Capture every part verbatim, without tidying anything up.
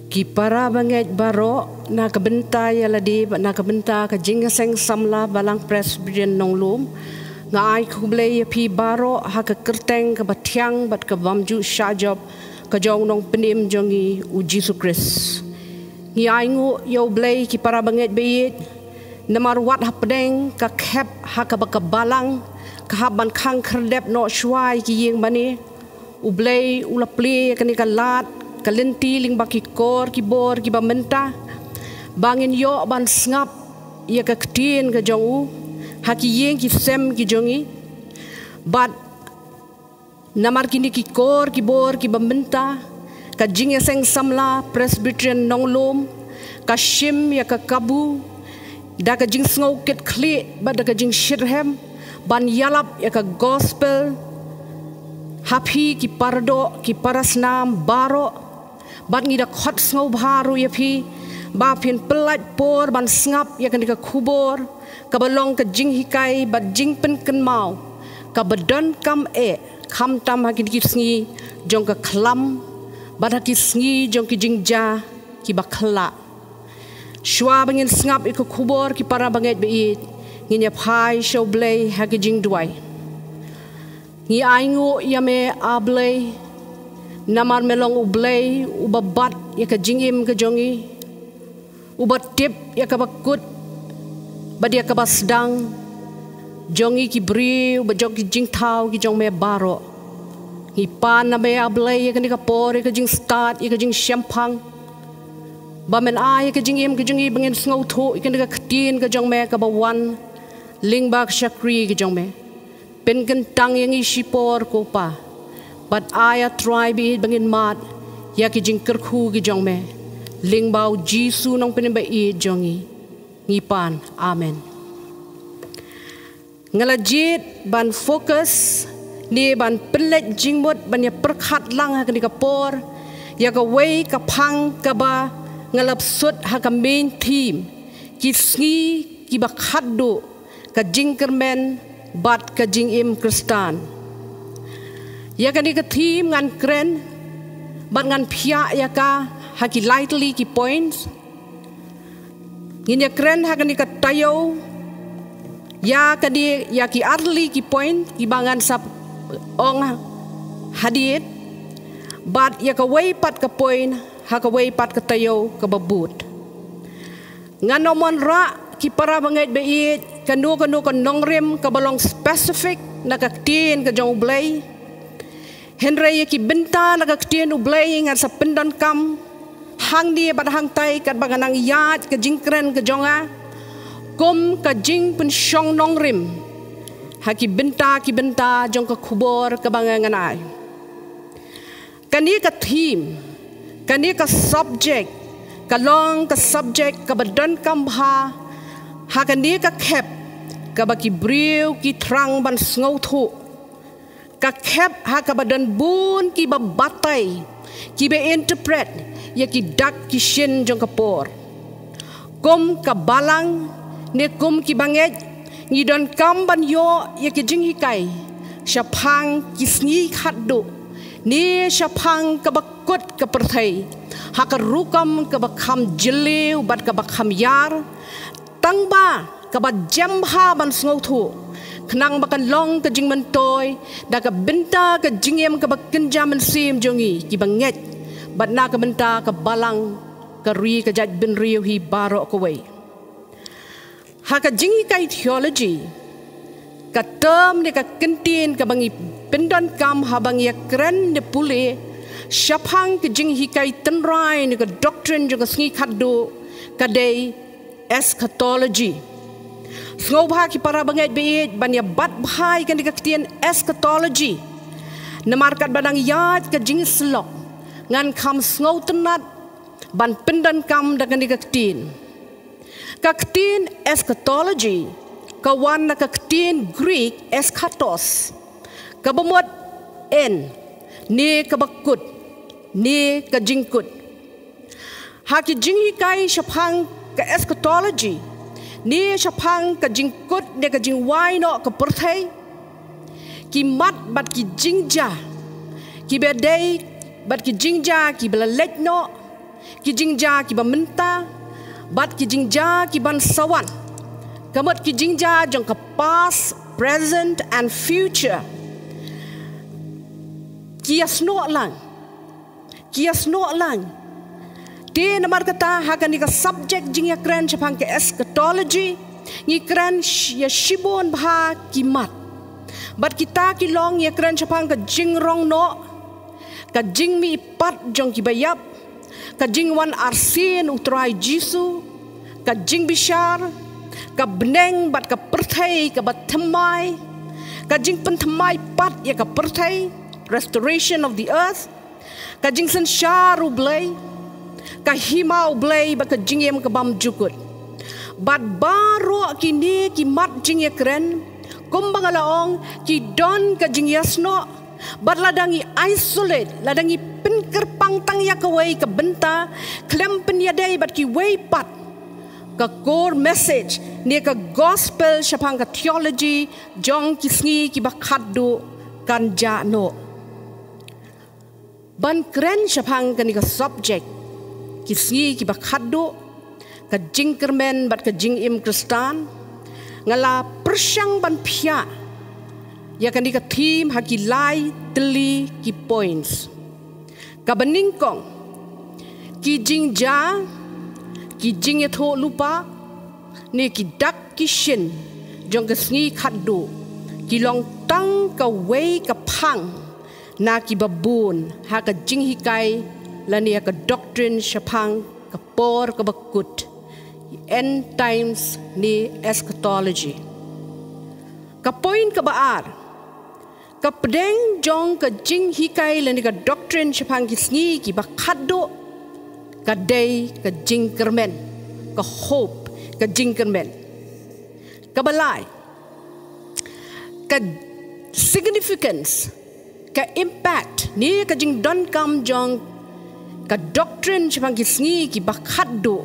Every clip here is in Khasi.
Ki para bangeit baroh, na ka bynta ïa lade bad na ka bynta ka Jingïaseng Samla Balang Presbyterian Nonglum, nga ai khublei ïa phi baroh ha ka kyrteng kaba thiang bad ka bymjukshah jop ka jong u Nongpynim jong ngi u Jisu Khrist. Ngi ainguh ïa U Blei ki para bangeit baieit, namar wat hapdeng ka khep ha kaba ka balang ka hap ban khang khyrdep noh shuwa ïa ki ïing mane, U Blei u la plie ïa kane ka lad ka lynti lyngba ki kor ki bor kiba mynta, ba ngin ïoh ban sngap ïa ka ktien ka jong u ha ki ïing ki sem ki jong ngi. Bad namar kine ki kor ki bor kiba mynta, ka Jingïaseng Samla Presbyterian Nonglum ka shim ïa ka kabu da ka jingsngewkitkhlieh bad da ka jingshitrhem ban ïalap ïa ka gospel ha phi ki paradoh ki parasnam baroh. Bad ngi da khot sngewbha ruh ïa phi ba phin pyllait por ban sngap ïa kane ka khubor kaba long ka jinghikai bad jingpynkynmaw kaba donkam eh, khamtam ha kine ki sngi jong ka khlam bad ha ki sngi jong ki jingjia kiba khyllah. Shuwa ba ngin sngap ïa ka khubor ki para bangeit baieit, ngin ïa phai sha U Blei ha ka jingduwai. Ngi ainguh ïa me, A Blei, namar me long U Blei uba bat ïa ka jingim ka jong ngi, uba tip ïa kaba kut bad ïa kaba sdang jong ngi ki briew bad jong ki jingthaw ki jong me baroh. Ngi pan na me, A Blei, ïa kane ka por ïa ka jingstad ïa ka jingshemphang, ba men ai ïa ka jingim ka jong ngi ba ngin sngewthuh ïa kane ka ktien ka jong me kaba wan lyngba ka shakri ka jong me. Pynkyntang ïa ngi shipor, ko Pa, bad ai, A Trai, baieit, ba ngin mad ïa ki jingkyrkhu ki jong me, lyngba U Jisu Nongpynim baieit jong ngi, ngi pan. Amen. Nga la jied ban focus ne ban pynleit jingmut ban ïa pyrkhat lang ha kane ka por ïa kawei ka phang kaba nga la pynshoi ha ka main theme, ki sngi kiba khatduh, ka jingkyrmen bad ka jingim Khristan. Ïa kane ka theme ngan kren bad ngan phiah ïa ka ha ki lai tylli ki points. Ngin ïa kren ha kane ka taïew ïa kane, ïa ki ar tylli ki point kiba ngan sa ong hadien, bad ïa kawei pat ka point ha kawei pat ka taïew kaba bud. Ngan ym wanrah, ki para bangeit baieit, kano kano ka nongrim kaba long specific na ka ktien ka jong U Blei. Hynrei ïa ki bynta na ka ktien U Blei ngan sa pyndonkam hangne bad hangtai katba nga nang ïaid ka jingkren ka jong nga kum ka jingpynshong nongrim ha ki bynta ki bynta jong ka khubor kaba nga ngan ai. Kane ka theme, kane ka subject ka long ka subject kaba donkam bha ha kane ka khep kaba ki briew ki thrang ban sngewthuh. Ka khep ha kaba don bun kiba batai, kiba interpret ïa ki dak ki shin jong ka por. Kum ka balang ne kum ki bangeit, ngi donkam ban ïoh ïa ki jinghikai shaphang ki sngi khatduh ne shaphang kaba kut ka pyrthei ha ka rukom kaba kham jylliew bad kaba kham ïar, tang ba kaba jem bha ban sngewthuh, khnang ba kan long ka jingmyntoi da ka bynta ka jingim kaba kynja mynsiem jong ngi kiba ngeit, bad na ka bynta ka balang, ka ri, ka jaitbynriew hi baroh kawei. Ha ka jinghikai theology, ka term ne ka kyntien kaba ngi pyndonkam haba ngi ïa kren ne pule shaphang ka jinghikai tynrai ne ka doctrine jong ka sngi khatduh, ka dei eschatology. Sngewbha, ki para bangeit baieit, ban ïa bat bha ïa kane ka ktien eschatology, namar katba nang ïaid ka jingsyllok ngan kham sngewtynnat ban pyndonkam da kane ka ktien. Ka ktien eschatology ka wan na ka ktien Greek eschatos, kaba mut end, ne kaba kut, ne ka jingkut. Ha ki jinghikai shaphang ka eschatology, ne shaphang ka jingkut ne ka jingwai noh ka pyrthei, ki mat bad ki jingjia kiba dei bad ki jingjia kiba la leit noh, Ki jingjia kiba mynta bad ki jingjia kiban sa wan, ka mut ki jingjia jong ka past, present and future. Ki ïasnoh lang, ki ïasnoh lang. Te namar kata ha kane ka subject jingïakren shaphang ka eschatology, ngi kren sh-, ïa shibun bha ki mat. Bad kita ki long ïakren shaphang ka jingrong noh, ka jingmihpat jong kiba ïap, ka jingwan arsien U Trai Jisu, ka jingbishar, ka bneng bad ka pyrthei kaba thymmai, ka jingpynthymmai pat ïa ka pyrthei, restoration of the earth, ka jingsynshar U Blei, ka hima U Blei bad ka jingim ka bymjukut. Bad baroh kine ki mat jingïakren, kumba nga la ong, ki don ka jingïasnoh, bad lada ngi isolate, lada ngi pynkyrpang tang ïa kawei ka bynta khlem pynïadei bad kiwei pat, ka core message ne ka gospel shaphang ka theology jong ki sngi kiba khatduh kan jah noh. Ban kren shaphang kane ka subject, ki sngi kiba khatduh, ka jingkyrmen bad ka jingim Khristan, nga la pyrshang ban phiah ïa kane ka theme ha ki lai tylli ki points. Kaba nyngkong, ki jingjia, ki jingïathuhlypa ne ki dak ki shin jong ka sngi khatduh ki long tang kawei ka phang na kiba bun ha ka jinghikai lane ha ka doctrine shaphang ka por kaba kut, end times ne eschatology. Ka point kaba ar, ka pdeng jong ka jinghikai lane ka doctrine shaphang ki sngi kiba khatduh ka dei ka jingkyrmen, ka hope, ka jingkyrmen. Kaba lai, ka significance, ka impact ne ka jingdonkam jong ka doctrine shaphang ki sngi kiba khatduh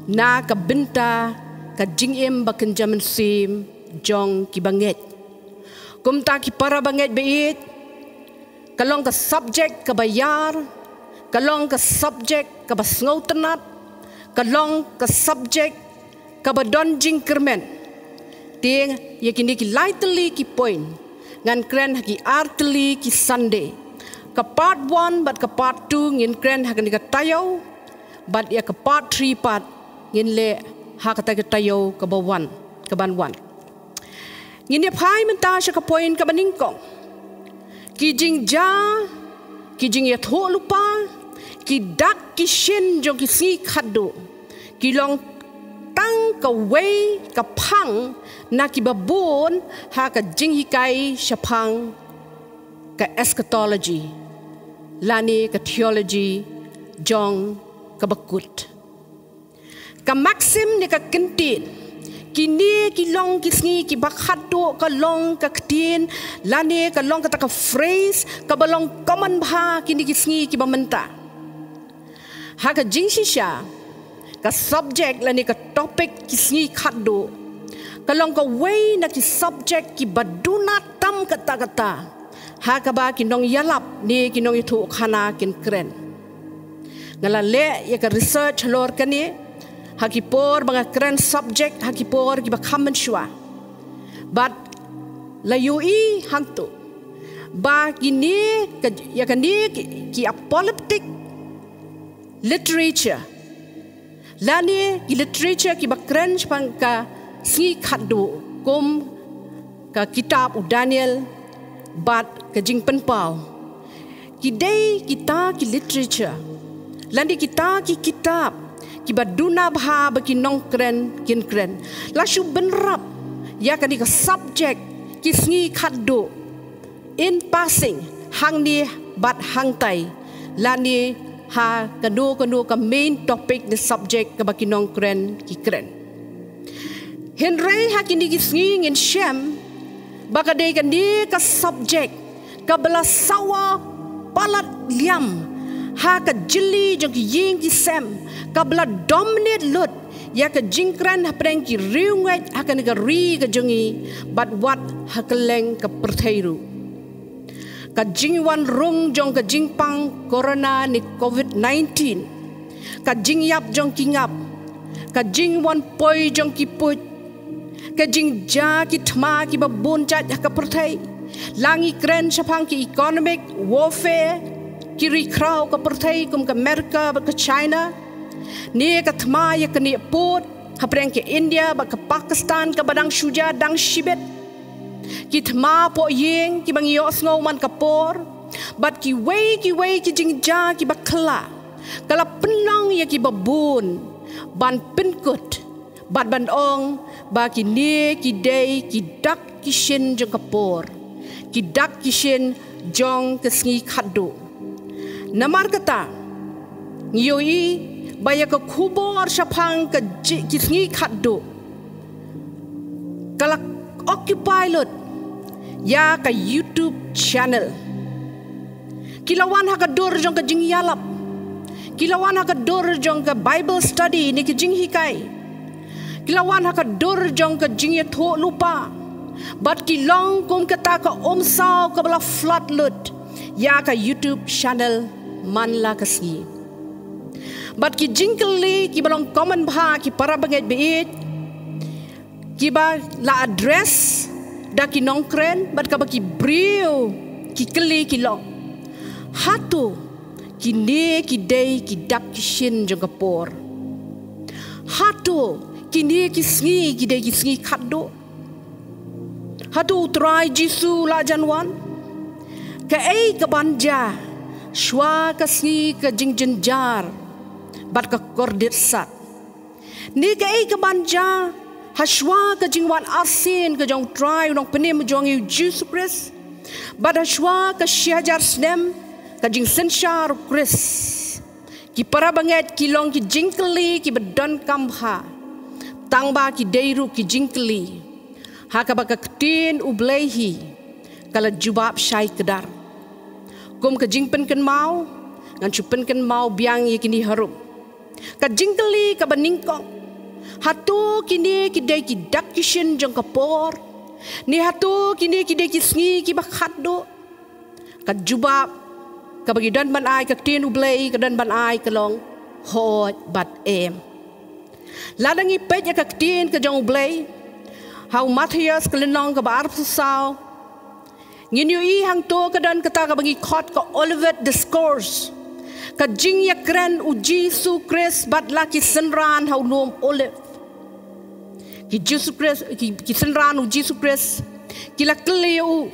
na ka bynta ka jingim bakynja mynsiem jong kiba ngeit. Kumta ki para bangeit baieit, ka long ka subject kaba ïar, ka long ka subject kaba sngewtynnat, ka long ka subject kaba don jingkyrmen. Te ïa kine ki lai tylli ki point ngan kren ha ki ar tylli ki Sunday. Ka part one bad ka part two ngin kren ha kane ka taïew, bad ïa ka part three pat ngin leh ha kata ka taïew kaba wan, kaban wan. Ngin ïa phai mynta sha ka point kaba nyngkong. Ki jingjia, ki jingïathuhlypa, ki dak ki shin jong ki sngi khatduh ki long tang kawei ka phang na kiba bun ha ka jinghikai shaphang ka eschatology lane ka theology jong kaba kut. Ka maxim ne ka kyntien, kine ki long ki sngi kiba khatduh, ka long ka ktien lane ka long kata ka phrase kaba long common bha kine ki sngi kiba mynta. Ha ka jingshisha, ka subject lane ka topic ki sngi khatduh ka long kawei na ki subject kiba duna tam katta katta ha kaba ki nongïalap ne ki nongïathuhkhana kin kren. Nga la leh ïa ka research halor kane ha ki por ba nga kren subject ha ki por kiba kham mynshuwa. Bad la ïohi hangto ba kine ka, ïa kane ki, ki apologetic literature lane ki literature kiba kren shaphang ka sngi khatduh, kum ka kitab u Daniel bad ka Jingpynpaw. Ki dei kita ki literature lane kita ki kitab kiba duna bha ba ki nongkren kin kren. La shu bynrap ïa kane ka subject ki sngi khatduh in passing, hangne bad hangtai, lane ha kano kano ka main topic ne subject kaba ki nongkren ki kren. Hynrei ha kine ki sngi ngin shem ba ka dei kane ka subject kaba la sawa palat liam ha ka jylli jong ki ïing ki sem, kaba la dominate lut ïa ka jingkren hapdeng ki riewngeit ha kane ka ri ka jong ngi bad wat ha kylleng ka pyrthei ruh. Ka jingwan rung jong ka jingpang corona ne covid nineteen Ka jingïap jong ki ngap, ka jingwan poi jong ki puit, ka jingjia ki thma kiba bun jait ha ka pyrthei. La ngi kren shaphang ki economic warfare, ki ri khraw ka pyrthei kum ka America bad ka China, ne ka thma ïa ka nieh pud hapdeng ka India bad ka Pakistan kaba dang shu jia dang shibit. Ki thma poh ïing kiba ngi ïohsngew man ka por, bad kiwei kiwei ki jingjia kiba khla, ka la pynlong ïa kiba bun ban pynkut bad ban ong ba kine ki dei ki dak ki shin jong ka por, ki dak ki shin jong ka sngi khatduh. Namar kata, ngi ïohi ba ïa ka khubor shaphang ka ji-, ki sngi khatduh ka la occupy lut ïa ka YouTube channel. Ki la wan ha ka dur jong ka jingïalap. Ki la wan ha ka dur jong ka Bible study ne ka jinghikai. Ki la wan ha ka dur jong ka jingïathuhlypa. Bad ki long kum kata ka umsaw kaba la flood lut ïa ka YouTube channel man la ka sngi. Bad ki jingkylli kiba long common bha, ki para bangeit baieit, kiba la address da ki nongkren bad kaba ki briew ki kylli ki long: Hato kine ki dei ki dak ki shin jong ka por? Hato kine ki sngi ki dei ki sngi khatduh? Hato U Trai Jisu la jan wan? Kaei kaban jia shuwa ka sngi ka jingjynjar bad ka kordit sat? Ne kaei kaban jia ha shuwa ka jingwan arsien ka jong U Trai u Nongpynim jong ngi U Jisu Khrist, bad ha shuwa ka shi hajar snem ka jingsynshar U Khrist? Ki para bangeit, ki long ki jingkylli kiba donkam bha, tangba ki dei ruh ki jingkylli ha kaba ka ktien U Blei hi ka la jubab shai kdar. Kum ka jingpynkynmaw, ngan shu pynkynmaw biang ïa kine harum. Ka jingkylli kaba nyngkong: Hato kine ki dei ki dak ki shin jong ka por? Ne hato kine ki dei ki sngi kiba khatduh? Ka jubab kaba ki don ban ai, ka ktien U Blei ka don ban ai ka long hooid bad em. Lada ngi peit ïa ka ktien ka jong U Blei ha u Mathaios ka lynnong kaba arphew saw, ngin ïohi hangto ka don kata kaba ngi khot ka Olivet Discourse, ka jingïakren U Jisu Khrist bad la ki synran ha u lum Olive. Ki Jisu Khrist, ki, ki synran U Jisu Khrist ki la kylli ïa u: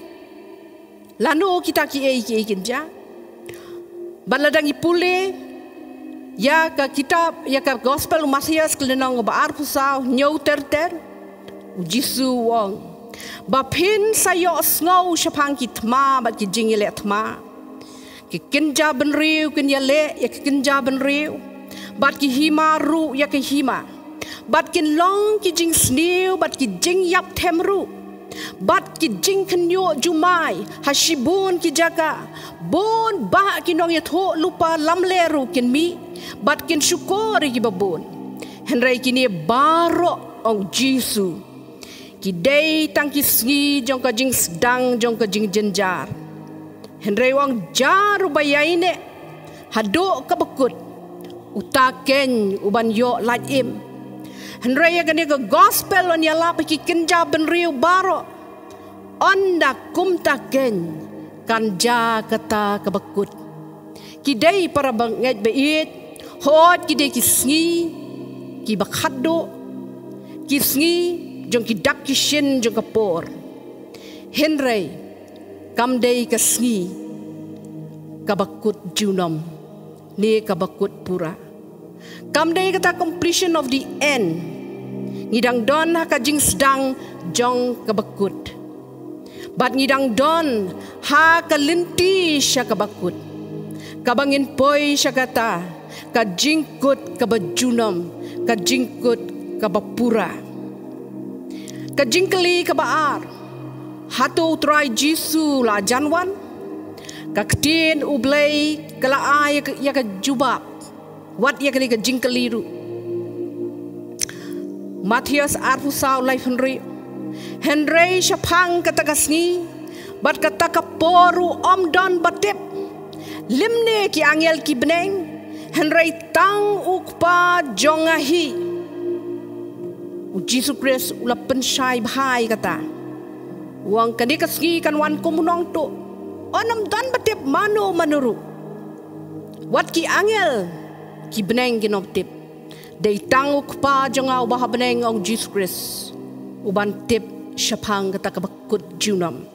Lano kita kiei kiei kin jia? Bad lada ngi pule ïa ka kitab, ïa ka Gospel u Mathaios ka lynnong ba arphew saw, hynñiew ter ter, U Jisu u ong ba phin sa ïohsngew shaphang ki thma bad ki jingïaleh thma. Ki kynja bynriew kin ïaleh ïa ki kynja bynriew, bad ki hima ruh ïa ki hima. Bad kin long ki jingsniew bad ki jingïap them ruh, bad ki jingkhynñiuh jumai ha shibun ki jaka. Bun bah ki nongïathuhlypa lamler ruh kin mih bad kin shukor ïa kiba bun. Hynrei kine baroh, ong Jisu, ki dei tang ki sngi jong ka jingsdang jong ka jingjynjar. Hynrei u ong: Jar uba ïaineh haduh kaba kut, uta keiñ uban ïoh lait im. Hynrei ïa kane ka Gospel yn ïalap ïa ki kynja bynriew baroh, ynda kumta keiñ kan jia kata kaba kut. Ki dei, para bangeit baieit, hooid ki dei ki sngi kiba khatduh, ki sngi jong ki dak ki shin jong ka por. Hynrei kam dei ka sngi kaba kut junom ne kaba kut pura. Kam dei kata completion of the end. Ngi dang don ha ka jingsdang jong kaba kut, bad ngi dang don ha ka lynti sha kaba kut, kaba ngin poi sha kata ka jingkut kaba junom, ka jingkut kaba pura. Ka jingkylli kaba ar: Hato U Trai Jisu la jan wan? Ka ktien U Blei ka la ai ïa ka jubab wat ïa kane ka jingkylli ruh. Mathaios arphew saw, laiphew hynriew: Hynrei shaphang kata ka sngi bad kata ka por ruh ym don ba tip, lymne ki angel ki bneng, Hynrei tang u Kpa jong nga hi. U Jisu Khrist u la pynshai bha ïa kata. U ong kane ka sngi kan wan kum u nongtuh. Ym don ba tip mano mano ruh. Wat ki angel ki bneng kim tip. Dei tang u Kpa jong nga uba ha bneng, ong u Jisu Khrist, u ban tip shaphang kata kaba kut junom.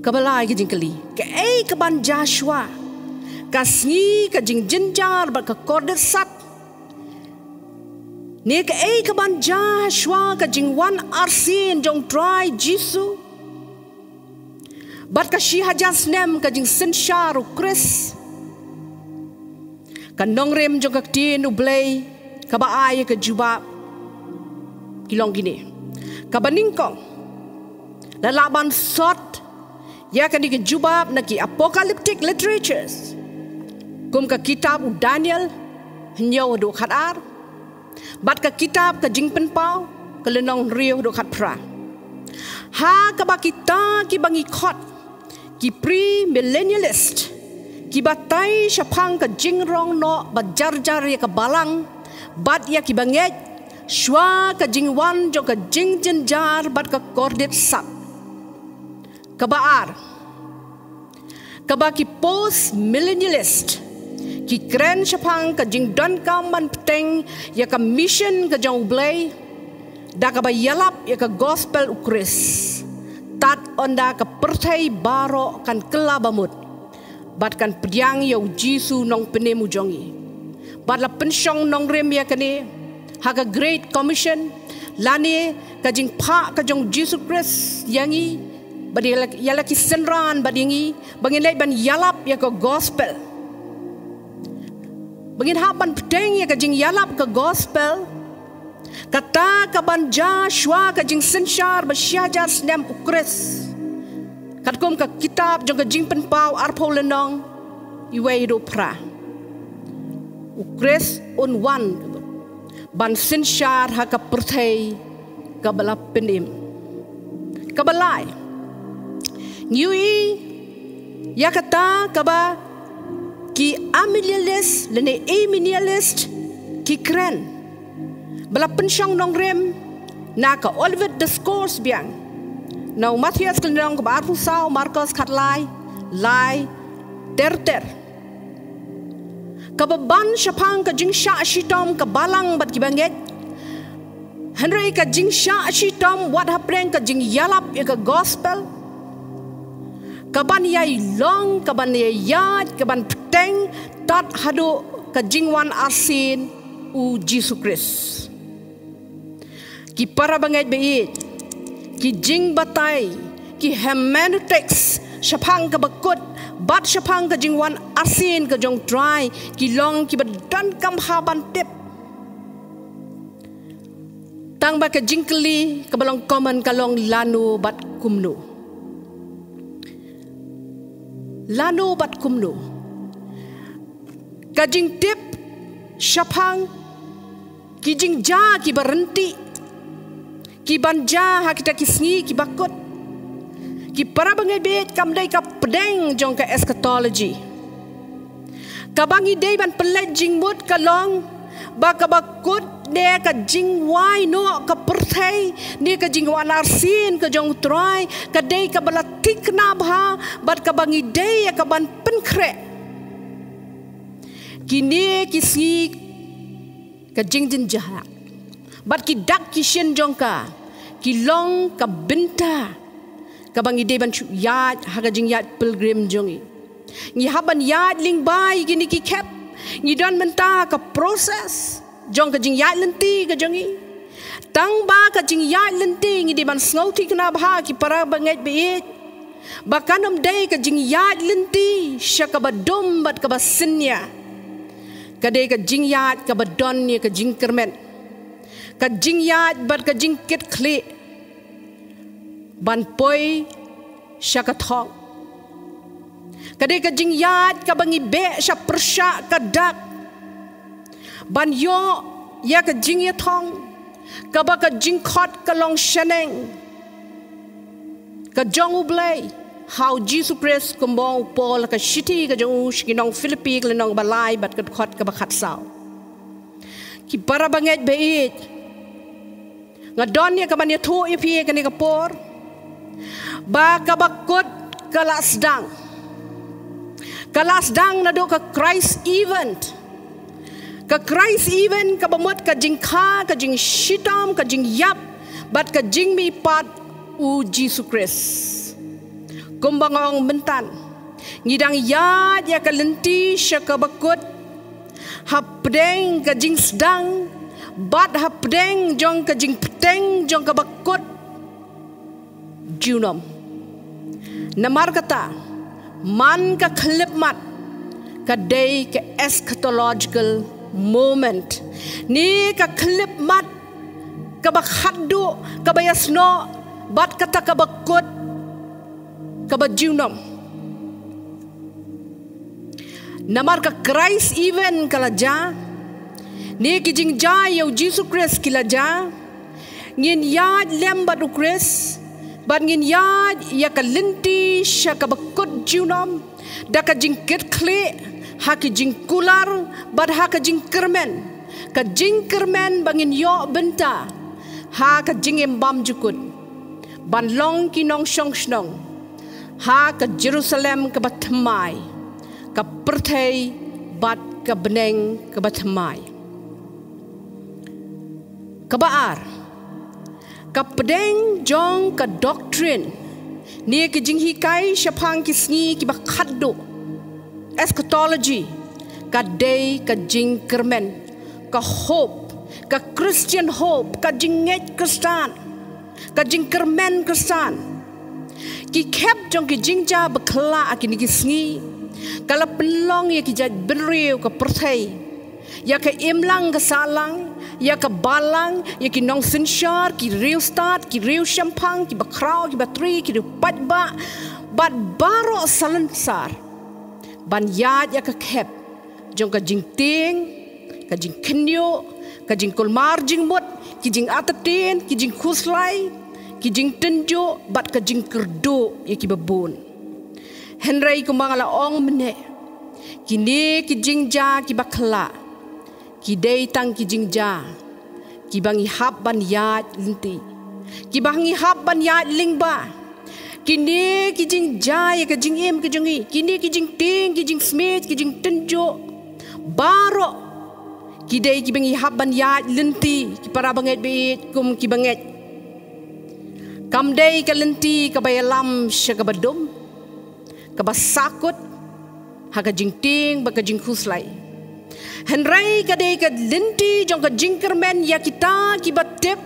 Kaba lai ka jingkylli, kaei kaban jia shuwa? Ka sngi ka jingjynjar bad ka kordit sat? Ne kaei kaban jia shuwa ka jingwan arsien jong u Trai Jisu? Bad ka shi hajar snem ka jingsynshar u Khrist? Ka nongrim jong ka ktien u Blei kaba ai ka jubab ki long kine. Kaba nyngkong, la lah ban sot ïa kane ka jubab na ki apocalyptic literatures, kum ka kitab u Daniel hynñiew haduh khatar, bad ka kitab ka Jingpynpaw, ka lynnong hynriew haduh khatphra. Ha kaba kita kiba ngi khot ki premillennialist, ki batai shaphang ka jingrong noh ba jarjar ïa ka balang bad ïa ki bangeit shuwa ka jingwan jong ka jingjynjar bad ka kordit sat. Kaba ar, kaba ki postmillennialist, ki kren shaphang ka jingdonkam ban bteng ïa ka mission ka jong u Blei da kaba ïalap ïa ka gospel u Khrist. Tad ynda ka pyrthei baroh kan kylla bamut bad kan pdiang ïa u Jisu nongpynim u jong ngi. Bad la pynshong nongrim ïa kane ha ka Great Commission, lane ka jingphah ka jong u Jisu Khrist ïa ngi bad ïa la, ïa la ki synran bad ïa ngi, ba ngin leit ban ïalap ïa ka gospel. Ba ngin hap ban bteng ïa ka jingïalap ka gospel. Kata kaban jia shuwa ka jingsynshar ba shi hajar snem u Khrist. Katkum ka kitab jong ka Jingpynpaw arphew lynnong, wei haduh phra. U Khrist un wan ban synshar ha ka pyrthei kaba la pynim. Kaba lai, ngi ïohi ïa kata kaba ki amillennialist lane amillennialist ki kren, ba la pynshong nongrim na ka Olivet Discourse biang, na u Mathaios ka lynnong kaba arphew saw, Markos khatlai, lai ter ter. Kaba ban shaphang ka jingshah shitom ka balang bad ki bangeit. Hynrei ka jingshah shitom wat hapdeng ka jingïalap ïa ka gospel, kaban ïai long, kaban ïai ïaid, kaban bteng tad haduh ka jingwan arsien u Jisu Khrist. Ki para bangeit ba ïeit, ki jingbatai, ki hermeneutics shaphang kaba kut bad shaphang ka jingwan arsien ka jong u Trai, ki long kiba donkam bha ban tip. Tang ba ka jingkylli kaba long common ka long lano bad kumno. Lano bad kumno. Ka jingtip shaphang ki jingjia kiba ryntih, kiban jia ha kita ki sngi kiba kut, ki para bangeit ba ïeit, kam dei ka pdeng jong ka eschatology. Kaba ngi dei ban pynleit jingmut ka long ba kaba kut ne ka jingwai noh ka pyrthei ne ka jingwan arsien ka jong u Trai, ka dei kaba la thikna bha bad kaba ngi dei ïa kaban pynkhreh. Kine ki sngi ka jingjynjar bad ki dak ki shin jong ka ki long ka bynta kaba ngi dei ban shu ïaid ha ka jingïaid pilgrim jong ngi. Ngi hap ban ïaid lyngba ïa kine ki khep. Ngi don mynta ka process jong ka jingïaid lynti ka jong ngi. Tang ba ka jingïaid lynti ngi dei ban sngewthikna bha ki para bangeit ba ïeit, ba kan ym dei ka jingïaid lynti sha kaba dum bad kaba synñia. Ka dei ka jingïaid kaba don ïa ka jingkyrmen, ka jingïaid bad ka jingkitkhlieh ban poi sha ka thong. Ka dei ka jingïaid kaba ngi beh sha pyrshah ka dak ban ïoh ïa ka jingïathong kaba ka jingkhot ka long shaneng ka jong U Blei. ha u Jisu Khrist, kumba ong u Paul ha ka shithi ka jong u sha ki nong Philippi, ka lynnong ba lai bad ka dkhot kaba khatsaw. Ki para bangeit baieit, nga don ïa ka ban ïathuh ïa phi ha kane ka por ba ka bakut ka la sdang. Ka la sdang naduh ka Christ event. Ka Christ event kaba mut ka jingkha, ka jingshitom, ka jingïap bad ka jingmihpat u Jisu Khrist. Kumba nga ong mynta, ngi dang ïaid ïa ka lynti sha ka bakut hapdeng ka jingsdang bad hapdeng jong ka jingpyrthei jong ka bakut junom. Namar kata, man ka khyllipmat ka dei ka eschatological moment, ne ka khyllipmat kaba khatduh, kaba ïasnoh bad kata ka bakut kaba junom. Namar ka Christ event ka la jia, ne ki jingjia ïa u Jisu Khrist ki la jia. Ngin ïaid lem bad u Khrist bad ngin ïaid ïa ka lynti sha ka bakut junom da ka jingkitkhlieh ha ki jingkular bad ha ka jingkyrmen. Ka jingkyrmen ba ngin ïoh bynta ha ka jingim bymjukut ban long ki nongshong shnong ha ka Jerusalem kaba thymmai, ka pyrthei bad ka bneng kaba thymmai. Kaba ar, ka pdeng jong ka doctrine, ne ki jinghikai shaphang ki sngi kiba khatduh, eschatology, ka dei ka jingkyrmen, ka hope, ka Christian hope, ka jingngeit Khristan, ka jingkyrmen Khristan. Ki khep jong ki jingjia bakla ha kine ki sngi ka la pynlong ïa ki jaitbynriew, ka pyrthei, ïa ka imlang ka sahlang, ïa ka balang, ïa ki nongsynshar, ki riewstad, ki riewshemphang, ki bakhraw, ki batri, ki riew paidbah bad baroh salonsar ban ïaid ïa ka khep jong ka jingtieng, ka jingkhynñiuh, ka jingkulmar jingmut, ki jingartatien, ki jingkhuslai, ki jingtynjuh bad ka jingkyrduh ïa kiba bun. Hynrei kumba nga la ong mynne, kine ki jingjia kiba khlaiñ ki dei tang ki jingjia kiba ngi hap ban ïaid lynti, kiba ngi hap ban ïaid lyngba. Kine ki jingjia ïa ka jingim ka jong ngi, kine ki jingtieng, ki jingsmit, ki jingtynjuh, baroh ki dei kiba ngi hap ban ïaid lynti, ki para bangeit baieit, kum ki bangeit. Kam dei ka lynti kaba ïalam sha kaba dum, kaba sahkut ha ka jingtieng bad ka jingkhuslai. Hynrei ka dei ka lynti jong ka jingkyrmen ïa kita kiba tip,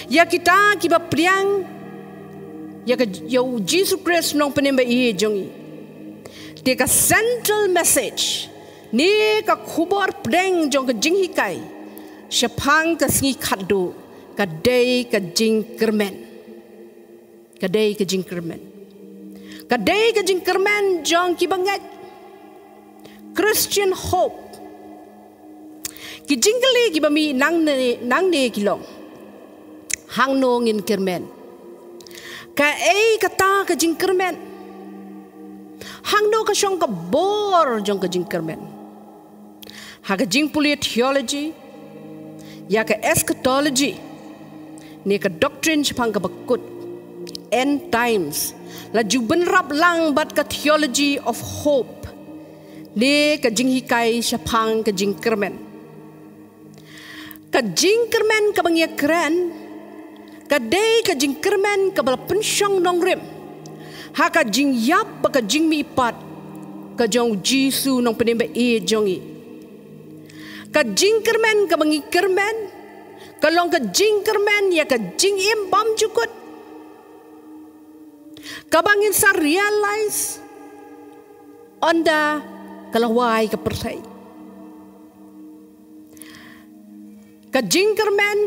ïa kita kiba pdiang ïa ka, ïa u Jisu Khrist, u nongpynim baieit jong ngi. Te ka central message, ne ka khubor pdeng jong ka jinghikai shaphang ka sngi khatduh, ka dei ka jingkyrmen. Ka dei ka jingkyrmen. Ka dei ka jingkyrmen jong ki bangeit. Christian hope. Ki jingkylli kiba mih nangne, nangne ki long: Hangno ngin kyrmen? Kaei kata ka jingkyrmen? Hangno ka shong ka bor jong ka jingkyrmen? Ha ka jingpule theology ïa ka eschatology, ne ka doctrine shaphang ka bakut, end times, la ju bynrap lang bad ka theology of hope, ne ka jinghikai shaphang ka jingkyrmen. Ka jingkyrmen kaba ngi kren, ka dei ka jingkyrmen kaba la pynshong nongrim ha ka jingïap bad ka jingmihpat ka jong u Jisu, u nongpynim baieit jong ngi. Ka jingkyrmen kaba ngi kyrmen ka long ka jingkyrmen ïa ka jingim bymjukut, kaba ngin sa realize ynda ka la wai ka pyrthei. Ka jingkyrmen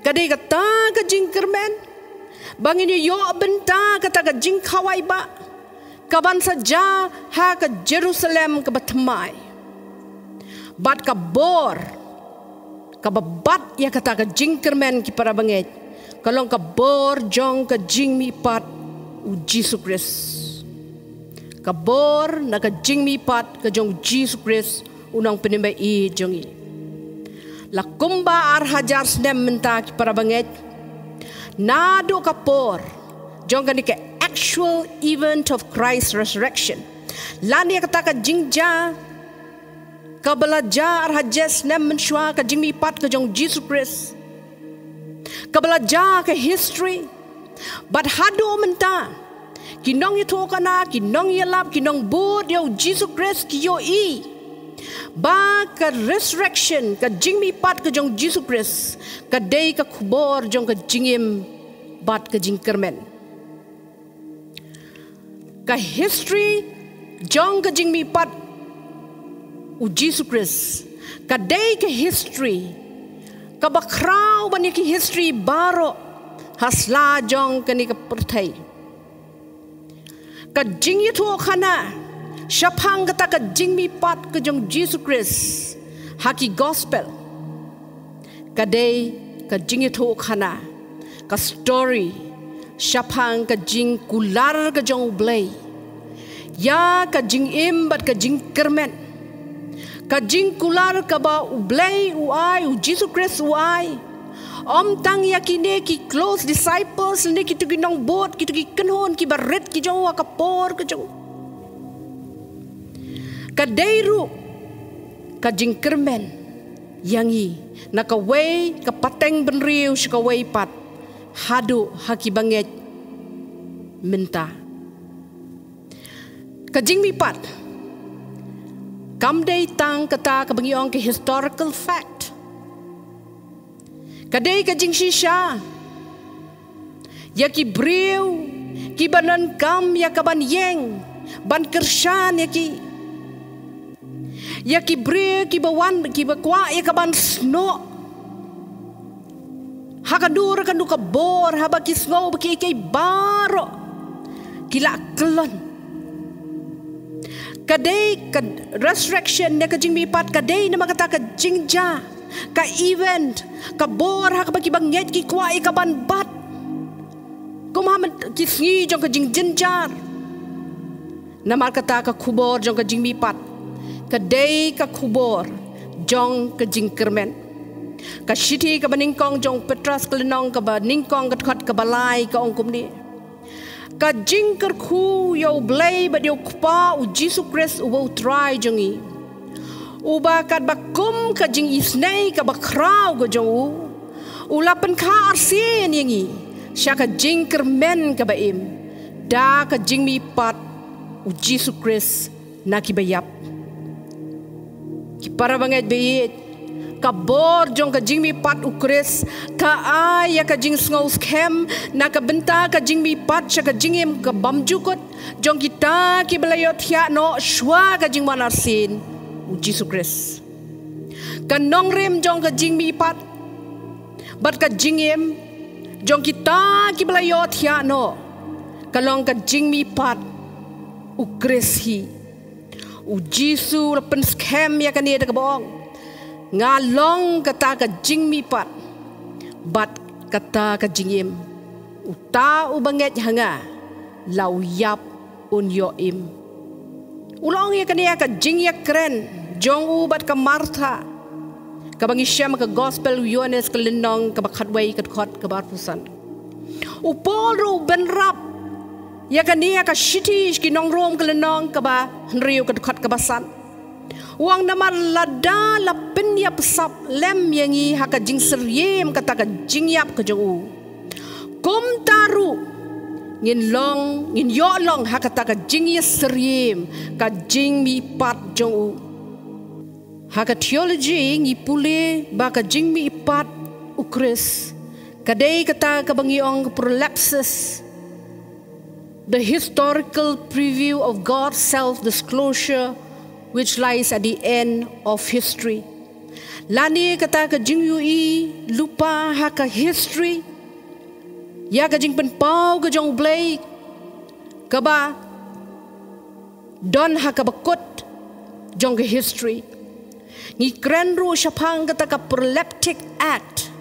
ka dei kata ka jingkyrmen ba ngin ïoh bynta kata ka jingkhawai ba ka ban sa jia ha ka Jerusalem kaba thymmai. Bad ka bor kaba bat ïa kata ka jingkyrmen, ki para bangeit, ka long ka bor jong ka jingmihpat u Jisu Khrist. Ka bor na ka jingmihpat ka jong Jisu Khrist u nongpynim ba-ïeit jong ngi. La kumba ar hajar snem mynta ki para bangeit, naduh ka por jong kane ka actual event of Christ resurrection, lane kata ka jingjia kaba la jia ar hajar snem mynshuwa, ka jingmihpat ka jong Jisu Khrist, kaba la jia ha ka history. Bad haduh mynta, ki nongïathuhkhana, ki nongïalap, ki nongbud ïa u Jisu Khrist ki ïohi ba ka resurrection, ka jingmihpat ka jong Jisu Khrist, ka dei ka khubor jong ka jingim bad ka jingkyrmen. Ka history jong ka jingmihpat u Jisu Khrist ka dei ka history kaba khraw ban ïa ki history baroh ha sla jong kane ka pyrthei. Ka jingïathuhkhana shaphang kata ka jingmihpat ka jong Jisu Khrist ha ki gospel ka dei ka jingïathuhkhana, ka story shaphang ka jingkular ka jong U Blei ïa ka jingim bad ka jingkyrmen. Ka jingkular kaba U Blei u ai, u Jisu Khrist u ai, ym tang ïa kine ki close disciples, ne kito ki nongbud, kito ki kynhun kiba rit ki jong u ha ka por ka jong u. Ka dei ruh ka jingkyrmen ïa ngi na kawei ka pateng bynriew sha kawei pat haduh ha ki bangeit mynta. Ka jingmihpat kam dei tang kata kaba ngi ong ka historical fact. Ka dei ka jingshisha ïa ki briew kiba donkam ïa kaban ïeng, ban kyrshan ïa ki, ïa ki briew kiba wan, kiba kwah ïa kaban snoh ha ka dur, ka dur ka bor, haba ki sngew ba kiei kiei baroh ki la kyllon. Ka dei ka resurrection ne ka jingmihpat ka dei namar kata ka jingjia, ka event, ka bor ha kaba ki bangeit ki kwah ïa kaban bat kum ha ki sngi jong ka jingjynjar. Namar kata ka khubor jong ka jingmihpat ka dei ka khubor jong ka jingkyrmen. Ka shithi kaba nyngkong jong u Petros ka lynnong kaba nyngkong ka dkhot kaba lai ka ong kumne: Ka jingkyrkhu ïa U Blei bad ïa U Kpa U Jisu Khrist uba U Trai jong ngi, uba katba kum ka jingisynei kaba khraw ka jong u, u la pynkha arsien ïa ngi sha ka jingkyrmen kaba im da ka jingmihpat U Jisu Khrist na kiba ïap. Ki para bangeit ba-ïeit, ka bor jong ka jingmihpat U Khrist ka ai ïa ka jingsngew skhem na ka bynta ka jingmihpat sha ka jingim ka bymjukut jong kita kiba la ïohthiah noh shuwa ka jingwan arsien U Jisu Khrist. Ka nongrim jong ka jingmihpat bad ka jingim jong kita kiba la ïohthiah noh ka long ka jingmihpat U Khrist hi. U Jisu u la pynskhem ïa kane da kaba ong: Nga long kata ka jingmihpat bad kata ka jingim. Uta uba ngeit ha nga, la u ïap un ïoh im. U la ong ïa kane ha ka jingïakren jong u bad ka Martha, kaba ngi shem ha ka Gospel u Ïoannis ka lynnong kaba khatwei ka dkhot kaba arphew san. U Paul ruh u bynrap ïa kane ha ka shithi sha ki nong Rom ka lynnong kaba hynriew ka dkhot kaba san. U ong: Namar lada la pynïap sap lem ïa ngi ha ka jingsyriem kata ka jingïap ka jong u, kumta ruh ngin long, ngin ïoh long ha kata ka jingïasyriem ka jingmihpat jong u. Ha ka theology ngi pule ba ka jingmihpat U Khrist ka dei kata kaba ngi ong ka prolepsis, the historical preview of God's self-disclosure which lies at the end of history. Lane kata ka jingïohi lypa ha ka history ïa ka jingpynpaw ka jong U Blei kaba don ha kaba kut jong ka history. Ngi kren ruh shaphang kata ka proleptic act,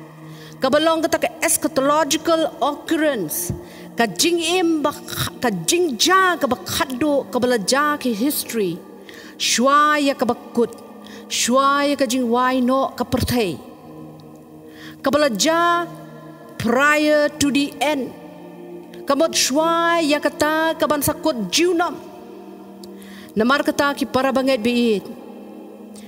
kaba long kata ka eschatological occurrence, Ka jingim ba kha-, ka jingjia kaba khatduh kaba la jia ki history. Shuwa ïa kaba kut, shuwa ïa ka jingwai noh ka pyrthei. Kaba la jia prior to the end. Ka mut shuwa ïa kata kaban sa kut junom. Namar kata ki para bangeit baieit,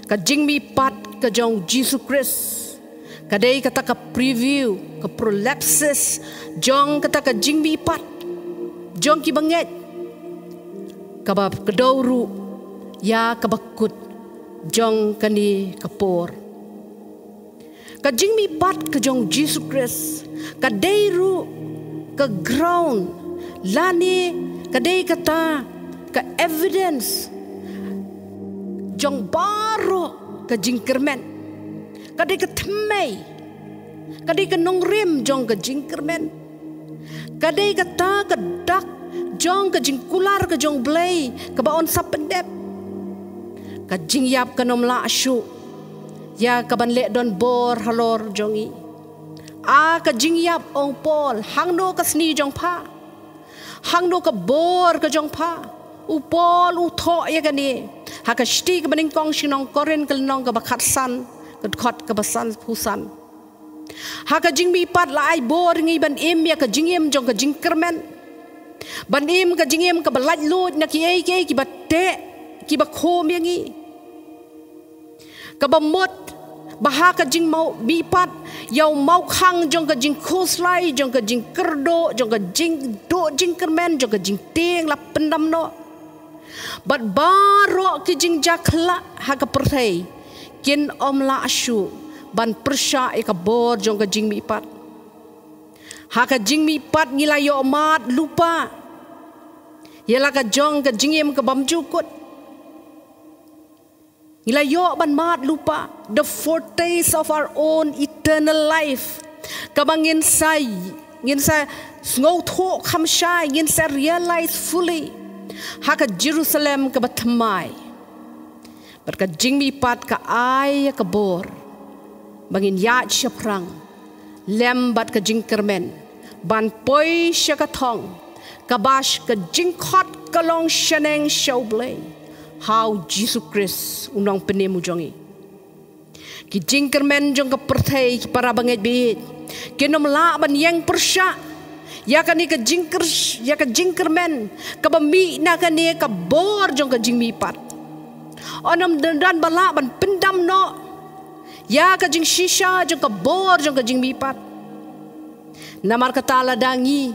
ka jingmihpat ka jong Jisu Khrist ka dei kata ka preview, ka prolepsis jong kata ka jingmihpat jong ki bangeit kaba kdew ruh ïa kaba kut jong kane ka por. Ka jingmihpat ka jong Jisu Khrist ka dei ruh ka ground, lane ka dei kata ka evidence jong baroh ka jingkyrmen. Ka dei ka thymmei, ka dei ka nongrim jong ka jingkyrmen. Ka dei kata ka dak jong ka jingkular ka jong U Blei kaba yn sa pyndep. Ka jingïap kan ym lah shuh ïa kaban leh donbor halor jong ngi. A ka jingïap, ong Paul, hangno ka sni jong pha? Hangno ka bor ka jong pha? U Paul u thoh ïa kane ha ka shithi kaba nyngkong sha ki nong Korinth, ka lynnong kaba khatsan, ka dkhot kaba sanphew san. Ha ka jingmihpat la ai bor ngi ban im ïa ka jingim jong ka jingkyrmen, ban im ka jingim kaba laitluid na kiei kiei kiba teh, kiba khum ïa ngi. Kaba mut ba ha ka jingmau mihpat, ïa u mawkhang jong ka jingkhuslai, jong ka jingkyrduh, jong ka jingduh jingkyrmen, jong ka jingtieng la pyndam noh. Bad baroh ki jingjia khyllah ha ka pyrthei kin ym lah shuh ban pyrshah ïa ka bor jong ka jingmihpat. Ha ka jingmihpat ngi la ïoh mad lypa ïa la ka jong ka jingim ka bymjukut. Ngi la ïoh ban mad lypa, the foretaste of our own eternal life. Kaba ngin sa, ngin sa sngewthuh kham shai, ngin sa realize fully ha ka Jerusalem kaba thymmai. Bad ka jingmihpat ka ai ïa ka bor ba ngin ïaid shaphrang lem bad ka jingkyrmen ban poi sha ka thong kaba sha ka jingkhot ka long shaneng sha U Blei ha U Jisu Khrist U Nongpynim u jong ngi. Ki jingkyrmen jong ka pyrthei, ki para bangeit baieit, kin ym lah ban ïeng pyrshah ïa kane ka jingkyr-, ïa ka jingkyrmen kaba mih na kane ka bor jong ka jingmihpat. Yn ym don ba lah ban pyndam noh ïa ka jingshisha jong ka bor jong ka jingmihpat. Namar kata lada ngi,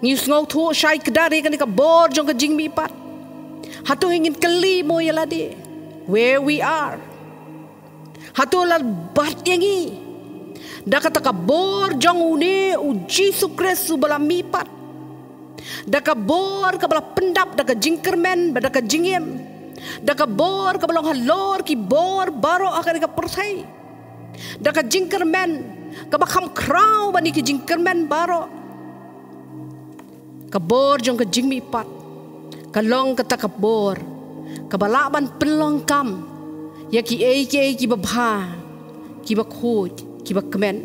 ngi sngewthuh shai kdar ïa kane ka bor jong ka jingmihpat, hato ngin kylli mo ïa lade where we are? Hato la bat ïa ngi da kata ka bor jong une U Jisu Khrist uba la mihpat? Da ka bor kaba la pyndap da ka jingkyrmen bad da ka jingim, da ka bor kaba long halor ki bor baroh ha kane ka pyrthei, da ka jingkyrmen kaba kham khraw ban ïa ki jingkyrmen baroh. Ka bor jong ka jingmihpat ka long kata ka bor kaba lah ban pynlong kam ïa kiei kiei kiba bha, kiba khuid, kiba kmen.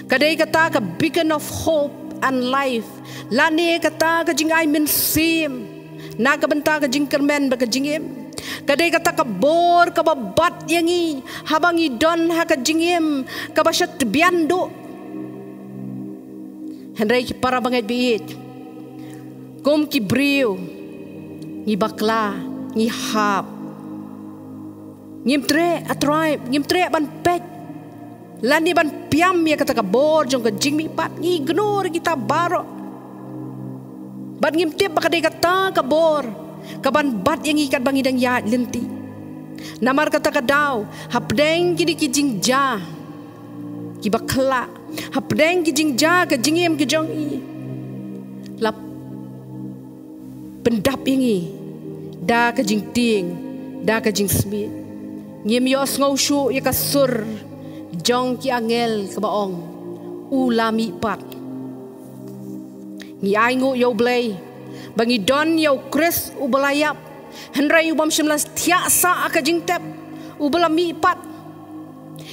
Ka dei kata ka beacon of hope and life, lane kata ka jingai mynsiem na ka bynta ka jingkyrmen bad ka jingim. Ka dei kata ka bor kaba bat ïa ngi haba ngi don ha ka jingim kaba sha tbian duh. Hynrei ki para bangeit baieit, kum ki briew, ngi bakla, ngi hap, ngim treh, a tribe, ngim treh ban peit lane ban piam ïa kata ka bor jong ka jingmihpat. Ngi ignore kita baroh. Bad ngim tip ba ka dei kata ka bor kaban bat ïa ngi katba ngi dang ïaid lynti. Namar kata ka daw, hapdeng kine ki jingjia kiba khyllah, hapdeng ki jingjia ka jingim ka jong ngi, la pyndap ïa ngi da ka jingtieng, da ka jingsmit. Ngim ïohsngew shuh ïa ka sur jong ki angel kaba ong, u la mihpat. Ngi ainguh ïa U Blei ba ngi don ïa U Khrist uba la ïap, hynrei u bym shym la thiah sah ha ka jingtep, uba la mihpat.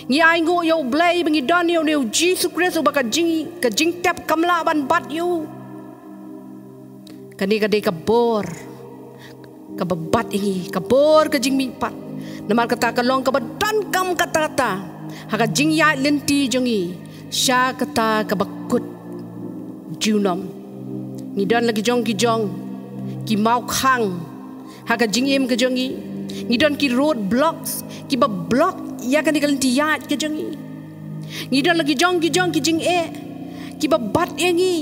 Ngi ainguh ïa U Blei ba ngi don ïa une U Jisu Khrist uba ka jing, ka jingtep kam lah ban bat ïa u. Kane ka dei ka bor kaba bat ïa ngi, ka bor ka jingmihpat. Namar kata ka long kaba donkam katta katta ha ka jingïaid lynti jong ngi sha kata kaba kut junom. Ngi don la ki jong ki jong ki mawkhang ha ka jingim ka jong ngi. Ngi don ki road blocks kiba block ïa kane ka lynti ïaid ka jong ngi. Ngi don la ki jong ki jong ki jingeh kiba bat ïa ngi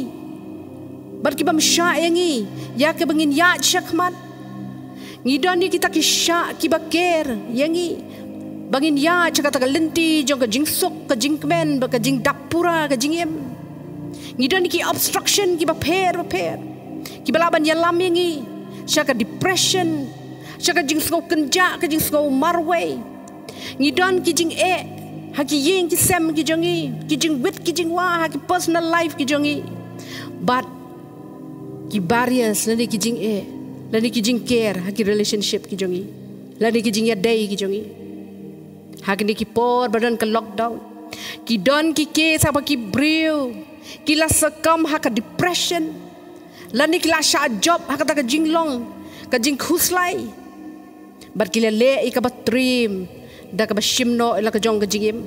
bad kiba mshah ïa ngi ïa kaba ngin ïaid shakhmat. Ngi don ïa kita ki shah kiba ker ïa ngi ba ngin ïaid sha kata ka lynti jong ka jingsuk, ka jingkmen bad ka jingdap pura ka jingim. Ngi don ïa ki obstruction kiba pher ba pher kiba lah ban ïalam ïa ngi sha ka depression, sha ka jingsngew kynjah, ka jingsngew marwei. Ngi don ki jingeh ha ki ïing ki sem ki jong ngi, ki jingwit ki jingwa ha ki personal life ki jong ngi. Bad ki barriers lane ki jingeh lane ki jingker ha ki relationship ki jong ngi lane ki jingïadei ki jong ngi. Ha kine ki por ba don ka lockdown, ki don ki case ha ba ki briew ki la sakam ha ka depression lane ki la shah jop ha kata ka jinglong ka jingkhuslai. Bad ki la leh ïa kaba triem da kaba shim noh ïa la ka jong ka jingim.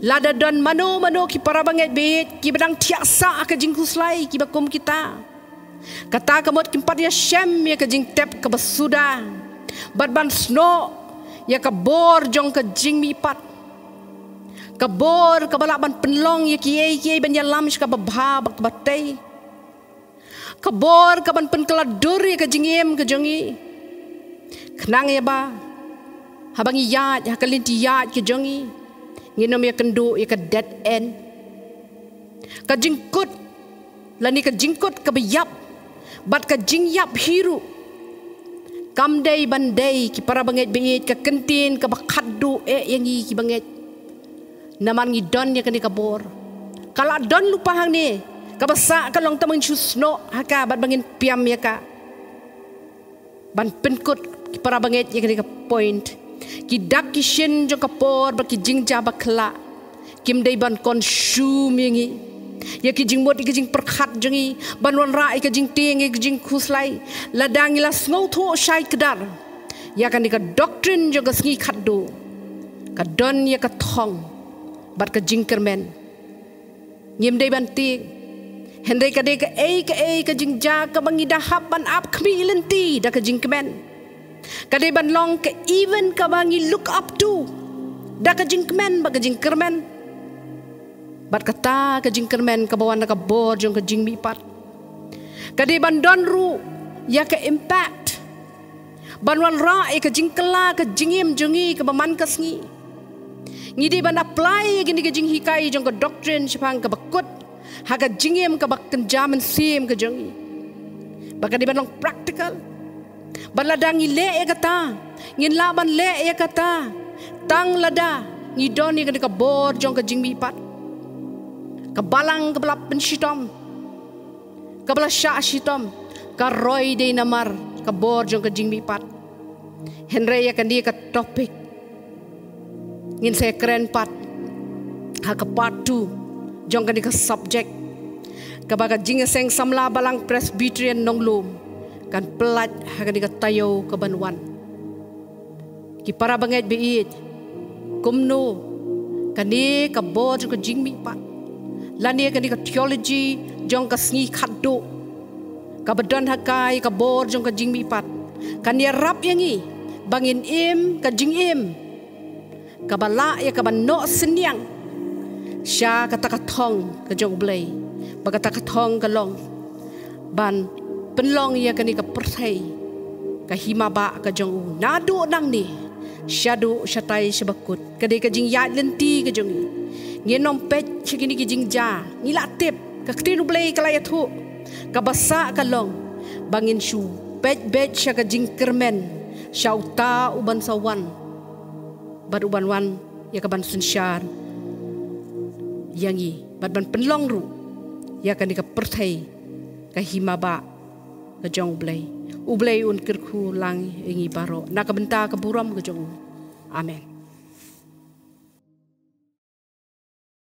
Lada don mano mano ki para bangeit baieit kiba dang thiah sah ha ka jingkhuslai kiba kum kita, kata ka mut kim pat ïashem ïa ka jingtep kaba suda bad ban snoh ïa ka bor jong ka jingmihpat, ka bor kaba lah ban pynlong ïa kiei kiei ban ïalam sha kaba bha bad kaba tei. Ka bor kaban pynkylla dur ïa ka jingim ka jong ngi, khnang ïa ba haba ngi ïaid ha ka lynti ïaid ka jong ngi, ngin ym ïakynduh ïa ka dead end. Ka jingkut lane ka jingkut kaba ïap bad ka jingïap hi ruh kam dei ban dei, ki para bangeit baieit, ka kyntien kaba khatduh eh ïa ngi ki bangeit. Namar ngi don ïa kane ka bor. Ka la don lypa hangne, kaba sah ka long tang ban shu snoh ha ka bad ba ngin pynïap ïa ka. Ban pynkut, ki para bangeit, ïa kane ka point, ki dak ki shin jong ka por bad ki jingjia bakla kim dei ban consume ïa ngi, ïa ki jingmut ïa ki jingpyrkhat jong ngi ban wanrah ïa ka jingtieng ïa ka jingkhuslai. Lada ngi la sngewthuh shai kdar ïa kane ka doctrine jong ka sngi khatduh, ka don ïa ka thong bad ka jingkyrmen. Ngim dei ban tieng. Hynrei ka dei kaei kaei ka jingjia kaba ngi da hap ban ap khmih lynti da ka jingkmen. Ka dei ban long ka event kaba ngi look up to da ka jingkmen bad ka jingkyrmen. Bad kata ka jingkyrmen kaba wan na ka bor jong ka jingmihpat, ka dei ban don ruh ïa ka impact ban wanrah ïa ka jingkylla ka jingim jong ngi kaba man ka sngi. Ngi dei ban apply ïa kine ki jinghikai jong ka doctrine shaphang kaba kut ha ka jingim kaba kynja mynsiem ka jong ngi. Ba ka dei ban long practical. Bad lada ngi leh ïa kata, ngin lah ban leh ïa kata tang lada ngi don ïa kane ka bor jong ka jingmihpat. Ka balang kaba la pynshitom, kaba la shah shitom, ka roi dei namar ka bor jong ka jingmihpat. Hynrei ïa kane ka topic ngin sa kren pat ha ka part two jong kane ka subject, kaba ka Jingïaseng Samla Balang Presbyterian Nonglum kan pyllait ha kane ka taïew kaban wan. Ki para bangeit baieit, kumno kane ka bor jong ka jingmihpat lane kane ka theology jong ka sngi khatduh kaba don ha ka ïa ka bor jong ka jingmihpat kan ïarap ïa ngi ba ngin im ka jingim kaba lah ïa kaban noh synñiang sha kata ka thong ka jong U Blei. Ba kata ka thong ka long ban pynlong ïa kane ka pyrthei ka hima bah ka jong u, naduh nangne shaduh shatai sha ba kut. Ka dei ka jingïaid lynti ka jong ngi. Ngin ym peit sha kine ki jingjia. Ngi la tip, ka ktien U Blei ka la ïathuh, kaba sah ka long ba ngin shu peit beit sha ka jingkyrmen sha uta uban sa wan bad uban wan ïa kaban synshar ïa ngi bad ban pynlong ruh ïa kane ka pyrthei ka hima bah ka jong U Blei. U Blei un kyrkhu lang ïa ngi baroh na ka bynta ka burom ka jong u. Amen.